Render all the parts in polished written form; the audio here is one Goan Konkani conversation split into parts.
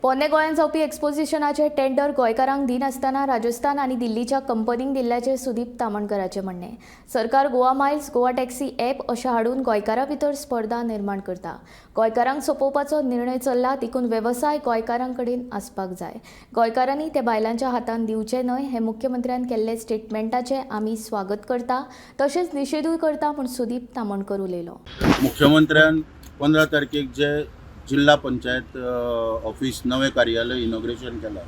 पोरणे गोंयांत जावपी एक्सपोजिशनाचे टेंडर गोंयकारांक दिनासतना राजस्थान आनी दिल्लीच्या कंपनींक दिल्ल्याचें सुदीप तामणकराचें म्हणणें. सरकार Goa Miles, Goa taxi app अशें हाडून गोंयकारां भितर स्पर्धा निर्माण करता. गोंयकारांक सोंपोवपाचो निर्णय चल्ला, देखून वेवसाय गोंयकारां कडेन आसपाक जाय. गोंयकारांनी ते बायलांच्या हातांत दिवचे न्हय हें मुख्यमंत्र्यान केल्ले स्टेटमेंटाचें आमी स्वागत करता, तशेंच निशेधूय करता म्हूण सुदीप तामणकर उलयलो. मुख्यमंत्र्यान 15 तारखेक जे जिल्हा पंचायत ऑफिस नवें कार्यालय इनॉग्रेशन केलां,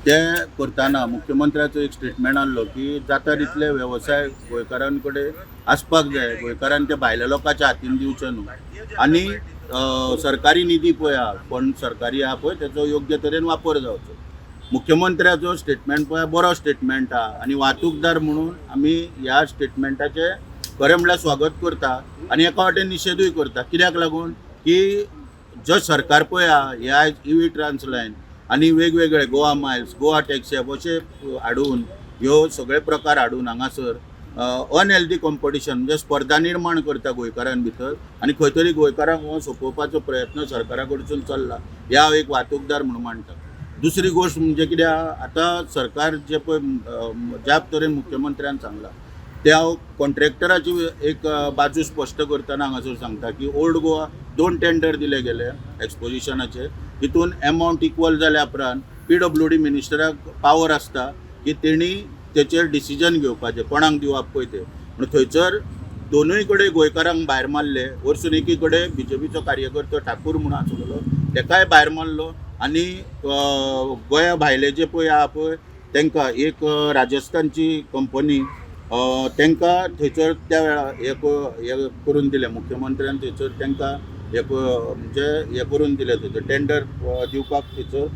तें करतना मुख्यमंत्र्याचो एक स्टेटमेंट आहलो की जाता तितले वेवसाय गोंयकारां कडेन आसपाक जाय, गोंयकारान ते भायल्या लोकांच्या हातीन दिवचे न्हू आनी सरकारी निधी पळय आहा, फंड सरकारी आहा पळय, तेचो योग्य तरेन वापर जावचो. मुख्यमंत्र्याचो स्टेटमेंट पळय बरो स्टेटमेंट आहा आनी वाहतूकदार म्हणून आमी ह्या स्टेटमेंटाचें खरें म्हणल्यार स्वागत करता आनी एका वाटेन निशेधूय करता. कित्याक लागून की जो सरकार पळय आहा, हे आयज इवी ट्रान्सलायन आनी वेगवेगळे Goa Miles, Goa taxi app अशे हाडून, ह्यो सगळे प्रकार हाडून हांगासर अनहेल्दी कॉम्पिटिशन म्हणजे स्पर्धा निर्माण करता गोंयकारां भितर आनी खंय तरी गोंयकारांक हो सोंपोवपाचो प्रयत्न सरकारा कडसून चल्ला, हे हांव एक वाहतूकदार म्हणून मांडटा. दुसरी गोश्ट म्हणजे कितें आहा, आतां सरकार जे पळय ज्या तरेन मुख्यमंत्र्यान सांगलां ते हांव कॉन्ट्रॅक्टराची एक बाजू स्पश्ट करतना हांगासर सांगता की ओल्ड गोवा दोन टेंडर दिले गेले एक्सपोजिशनाचे. हितून एमावंट इक्वल जाल्या उपरांत पीडब्ल्यूडी मिनिस्टराक पावर आसता की तेणी तेचेर डिसिजन घेवपाचें, कोणाक दिवप पळय तें. पूण थंयसर दोनूय कडेन गोंयकारांक भायर मारले. वरसून एकी कडेन बीजेपीचो कार्यकर्तो ठाकूर म्हणून आसलेलो, तेकाय भायर मारलो आनी गोंया भायले जे पळय आहा पळय, तांकां एक राजस्थानची कंपनी, तांकां थंयसर त्या वेळार हे करून दिलें. मुख्यमंत्र्यान थंयसर तांकां हे म्हणजे हे करून दिलें, थंयसर टेंडर दिवपाक थंयसर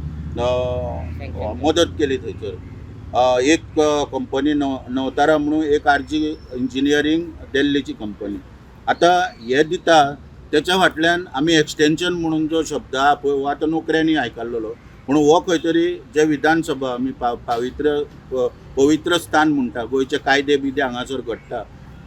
मदत केली. थंयसर एक कंपनी नवतारा म्हणून, एक आरजी इंजिनियरींग दिल्लीची कंपनी. आतां हे दिता तेच्या फाटल्यान आमी एक्सटेंशन म्हणून जो शब्द आहा पळय, हो आतां नोकऱ्यांनी आयकल्लो, पूण हो खंय तरी जे विधानसभा आमी पावित्र पवित्र स्थान म्हणटा, गोंयचे कायदे बिदे हांगासर घडटा,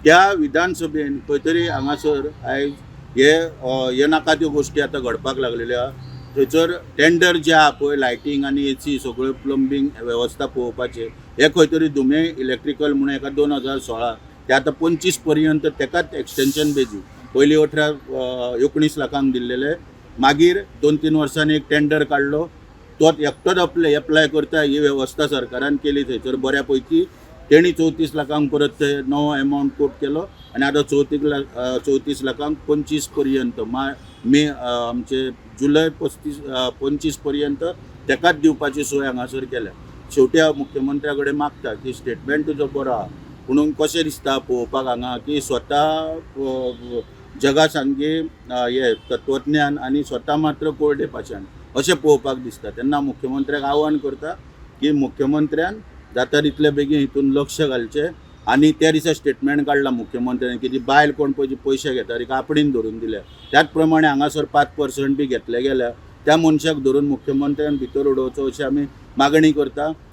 त्या विधानसभेन खंय तरी हांगासर आयज हे नाका त्यो गोश्टी आतां घडपाक लागलेल्यो आहा. थंयसर टेंडर जे आहा पळय, लायटींग आनी एसी सगळ्यो प्लंबींग वेवस्था पळोवपाचें, हे खंय तरी धुमे इलेक्ट्रिकल म्हणून एका 2016 ते आतां 25 पर्यंत तेकाच एक्सटेंशन बेजी. पयलीं 18 19 लाखांक दिल्लेले, मागीर 2-3 वर्सांनी एक टेंडर काडलो, तो एकटोच एप्लाय करता ही वेवस्था सरकारान केली. थंयसर बऱ्या पैकी तेणी 34 लाखांक परत ते नवो एमावंट कोट केलो आनी आतां 34 लाखांक 25 पर्यंत, मे आमचे जुलय 35 25 पर्यंत तेकाच दिवपाची सोय हांगासर केल्या. शेवटी हांव मुख्यमंत्र्या कडेन मागता की स्टेटमेंट तुजो बरो आहा, पुणून कशें दिसता पळोवपाक हांगा की स्वता जगा सामकी हे तत्वज्ञान आनी स्वता मात्र कोरडे पाशाण अशें पळोवपाक दिसता. तेन्ना मुख्यमंत्र्याक आव्हान करता की मुख्यमंत्र्यान जाता तितले बेगीन हितून लक्ष घालचें. आनी त्या दिसा स्टेटमेंट काडला मुख्यमंत्र्यान की ती बायल कोण पळय जी पयशे घेता तिका आपणेन धरून दिल्या, त्याच प्रमाणे हांगासर 5% बी घेतले गेल्यार त्या मनशाक धरून मुख्यमंत्र्यान भितर उडोवचो अशी आमी मागणी करता.